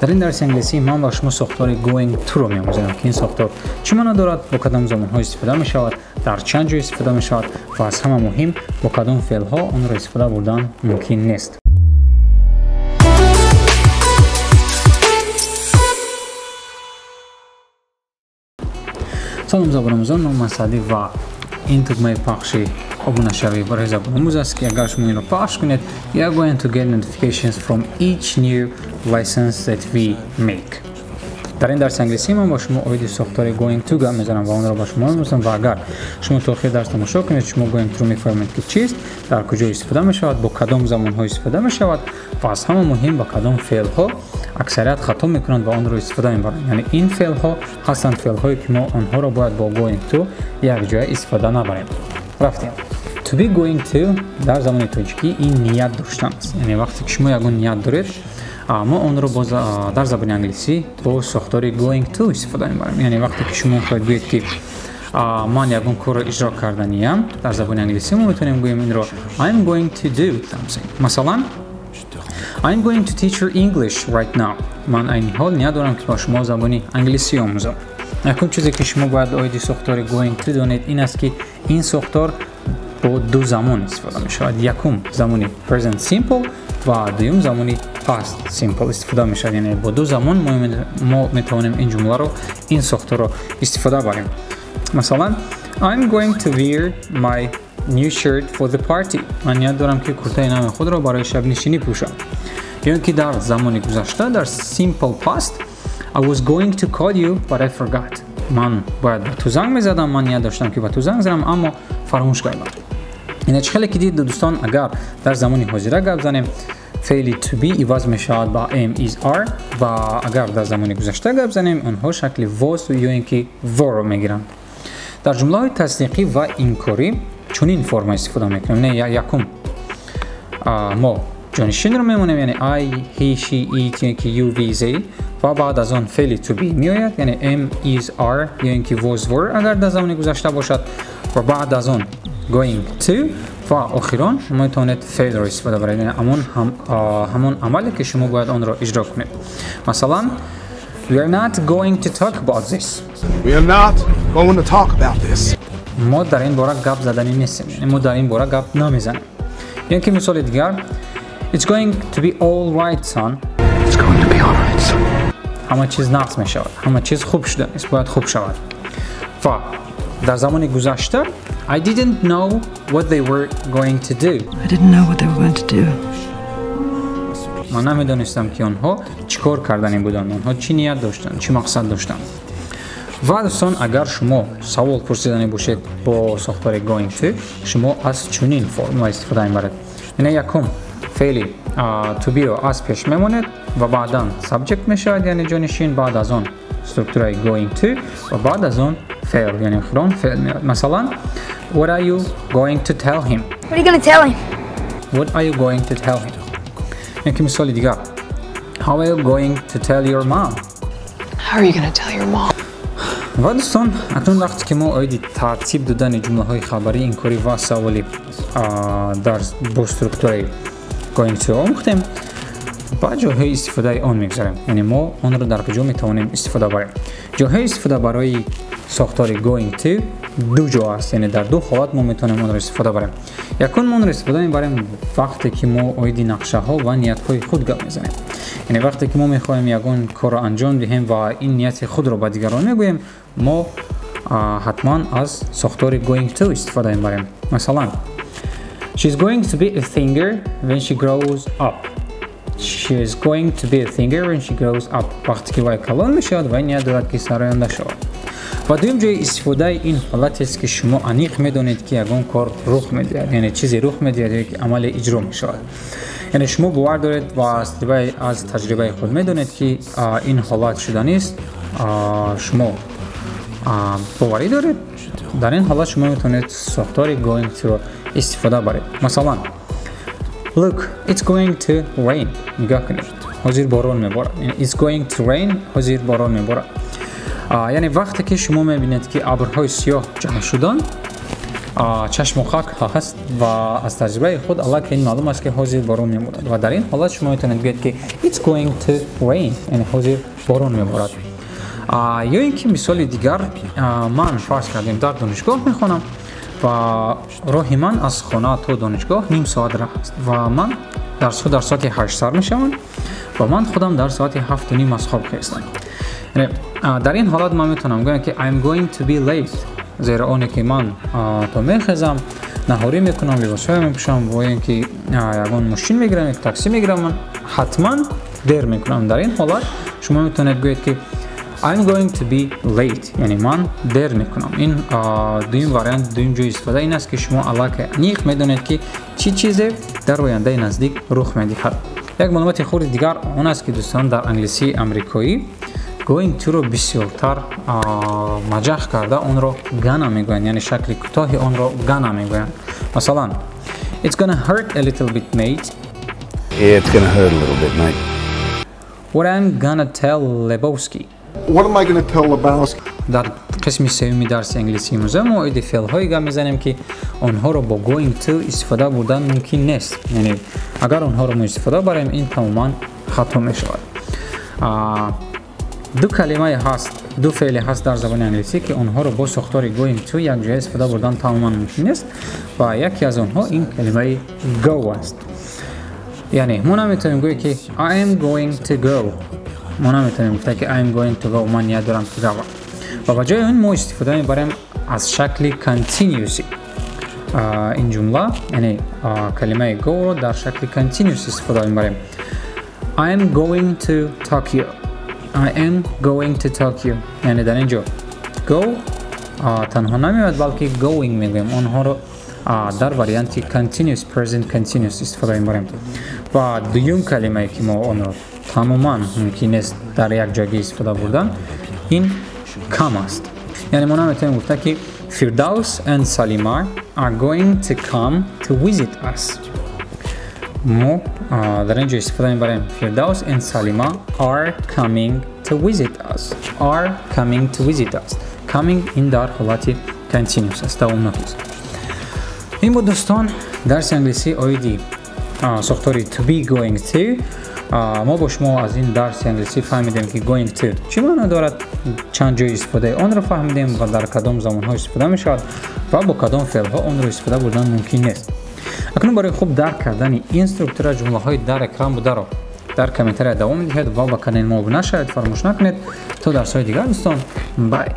Дар ин дарси англисӣ ман ба шумо сохтори going to-ро меомӯзам, ки ин сохтор чӣ маъно дорад, бо кадом замонҳо истифода мешавад, дар чанд ҷой истифода мешавад ва аз ҳама муҳим бо кадом феълҳо онро истифода бурдан мумкин нест. Салом забономӯзон, номи ман Саъдӣ ва ин тугмаи пахши обунашавӣ барои забономӯз аст, ки агар шумо инро пахш кунед, you are going to get notifications from each new lessons that we make. Дар ин дарси англисӣ ман ба шумо оиди сохтори going to гап мезанам ва онро ба шумо меомӯзам ва агар шумо то охири дарс тамошо кунед, шумо going to мефаҳмед, ки чист, дар куҷо истифода мешавад, бо кадом замонҳо истифода мешавад ва аз ҳама муҳим ба кадом феълҳо аксарият хато мекунанд ва онро истифода мебаранд. Яъне ин феълҳо ҳастанд феълҳое, ки мо онҳоро бояд бо going to якҷоя истифода набарем. Рафтем. To be going to дар замони тоҷикӣ ин ният доштан аст. Яъне вақте ки шумо ягон ният доред, мо онро боз дар забони англисӣ бо сохтори going to истифода мебарем. Яъне вақте ки шумо мехоҳед гӯед, ки ман ягон корро иҷро карданиям, дар забони англисӣ мо метавонем гӯем инро I'm going to do something. Масалан, I'm going to teach you English right now. Ман айни ҳол ният дорам, ки ба шумо забони англисӣ омӯзам. Якум чизе, ки шумо бояд оиди сохтори going to донед, ин аст, ки ин сохтор бо ду замон истифода мешавад. Якум замони present simple ва дуюм замони past simple истифода мешавад. Яъне бо ду замон мо метавонем ин ҷумларо, ин сохторро истифода барем. Масалан, I'm going to wear my new shirt for the party. Ман ният дорам, ки куртаи нави худро барои шабнишинӣ пӯшам. Ё ин ки дар замони гузашта, дар simple past, I was going to call you, but I forgot. Ман бояд ба ту занг мезадам, ман ният доштам, ки ба ту занг занам, аммо фаромӯш кардам. Ина чӣ хеле ки дид, дӯстон, агар дар замони ҳозира гап занем, феъли to be иваз мешавад ба am, is, are ва агар дар замони гузашта гап занем, онҳо шакли was ё ин ки were мегиранд. Дар ҷумлаҳои тасдиқӣ ва инкорӣ чунин форма истифода мекунем. Не, якум мо ҷонишинро мемонем, яъне I, he, she, it ё ки you, we, they ва баъд аз он феъли to be меояд, яъне am, is, are ё ин ки was, were агар дар замони гузашта бошад ва баъд аз он going to ва охирон шумо метавонед феълро истифода баред, яъне ҳамон амале, ки шумо бояд онро иҷро кунед. Масалан, we are not going to talk about this. We are not going to talk about this. Мо дар ин бора гап заданӣ нестем, яъне мо дар ин бора гап намезанем. Ё ки мисоли дигар, it's going to be all right, son. It's going to be all right, son. Ҳама чиз нағз мешавад, ҳама чиз хуб шуданист, бояд хуб шавад. Ва дар замони гузашта, I didn't know what they were going to do. I didn't know what they were going to do. Ман намедонистам, ки онҳо чӣ кор карданӣ буданд, онҳо чӣ ният доштанд, чӣ мақсад доштанд. Ва дӯстон, агар шумо савол пурсиданӣ бошед бо сохтори going to, шумо аз чунин формула истифода мебаред. Яъне якум феъли to be-ро аз пеш мемонед ва баъдан subject мешавад, яъне ҷонишин, баъд аз он структураи going to ва баъд аз он феъл, яъне охирон феъл меояд. Масалан, what are you going to tell him? What are you going to tell him? What are you going to tell him? Яки мисоли дигар, how are you going to tell your mom? How are you going to tell your mom? Ва дӯстон, акнун вақте ки мо оиди тартиб додани ҷумлаҳои хабарӣ, инкорӣ ва саволи дар бо структураи going to омӯхтем, ба ҷойҳои истифодаи он мегузарем. Яъне мо онро дар куҷо метавонем истифода барем? Ҷойҳои истифода барои сохтори going to ду ҷо аст, яъне дар ду ҳолат мо метавонем онро истифода барем. Якум, мо онро истифода мебарем вақте ки мо оиди нақшаҳо ва ниятҳои худ гап мезанем. Яъне вақте ки мо мехоҳем ягон корро анҷом диҳем ва ин нияти худро ба дигарон мегӯем, мо ҳатман аз сохтори going to истифода мебарем. Масалан, she's going to be a singer when she grows up. She is going to be a singer when she grows up. Вақте ки вай калон мешавад, вай ният дорад, ки сароянда шавад. Ва дуюм ҷои истифодаи ин ҳолатест, ки шумо аниқ медонед, ки ягон кор рух медиҳад, яъне чизе рух медиҳад ё ки амале иҷро мешавад. Яъне шумо бовар доред ва аз таҷрибаи худ медонед, ки ин ҳолат шуданист, шумо боварӣ доред, дар ин ҳолат шумо метавонед сохтори going to-ро истифода баред. Масалан, look, it's going to rain. Нигоҳ кунед, ҳозир борон меборад. It's going to rain, ҳозир борон меборад. Яъне вақте ки шумо мебинед, ки абрҳои сиёҳ ҷамъ шуданд, Чашмоқак ҳаст ва аз таҷрибаи худ аллакай ин маълум аст, ки ҳозир борон меборад. Ва дар ин ҳолат шумо метавонед гӯед, ки it's going to rain, яъне ҳозир борон меборад. Ё ин ки мисоли дигар: ман, фарз кардем, дар донишгоҳ мехонам ва роҳи ман аз хона то донишгоҳ ним соат раҳ аст ва ман дарсҳо дар соати 8 сар мешаванд ва ман худам дар соати 7:30 аз хоб хестам. Дар ин ҳолат ман метавонам гӯям, ки I'm going to be late, зеро оне ки ман то мехезам, наҳорӣ мекунам, либосҳоя мепӯшам ва ин ки ягон мошин мегирам, як таксӣ мегирам, ман ҳатман дер мекунам. Дар ин ҳолат шумо метавонед гӯед, ки I'm going to be late, яъне ман дер мекунам. Ин дуюм вариант, дуюм ҷои истифода ин аст, ки шумо аллакай аниқ медонед, ки чӣ чизе дар ояндаи наздик рух медиҳад. Як маълумоти хурди дигар он аст, ки, дӯстон, дар англисии амрикоӣ going to-ро бисёртар маҷах карда онро gonna мегӯянд, яъне шакли кӯтоҳи онро gonna мегӯянд. Масалан, it's gonna hurt a little bit, mate. It's gonna hurt a little bit, mate. What I'm gonna tell Lebowski? What am I gonna tell Lebowski? Дар қисми сеюми дарси англисии имрӯза мо оиди феълҳое гап мезанем, ки онҳоро бо going to истифода бурдан мумкин нест, яъне агар онҳоро мо истифода барем, ин тамоман хато мешавад. Ду калимае ҳаст, ду феъле ҳаст дар забони англисӣ, ки онҳоро бо сохтори going to якҷоя истифода бурдан тамоман мумкин нест ва яке аз онҳо ин калимаи go аст. Яъне мо наметавонем гӯем, ки I am going to go. Мо наметавонем гуфта, ки I am going to go, ман ният дорам, ки равам. Ва ба ҷои он мо истифода мебарем аз шакли continuous ин ҷумла, яъне калимаи go-ро дар шакли continuous истифода мебарем. I am going to Tokyo. I am going to Tokyo. Яъне дар ин ҷо go танҳо намеояд, балки going мегӯем. Онҳоро дар варианти continuous, present continuous истифода мебарем. Ва дуюм калимае, ки мо онро тамоман мумкин нест дар як ҷойгӣ истифода бурдан, ин come аст. Яъне мо наметавонем гуфта, ки Firdaus and Salima are going to come to visit us. Мо дар ин ҷо истифода мебарем Firdaus and Salima are coming to visit us. Are coming to visit us. Coming ин дар ҳолати continuous аст, давомнок аст. Ин буд, дӯстон, дарси англисӣ оиди сохтори to be going to. Мо бо шумо аз ин дарси англисӣ фаҳмидем, ки going to чӣ маъно дорад, чанд ҷои истифодаи онро фаҳмидем ва дар кадом замонҳо истифода мешавад ва бо кадом феълҳо онро истифода бурдан мумкин нест. Акнун барои хуб дарк кардани ин структура ҷумлаҳои дар экран бударо дар комментария давом медиҳед ва ба канали мо обуна шавед, фаромӯш накунед. То дарсҳои дигар, дӯстон, bye.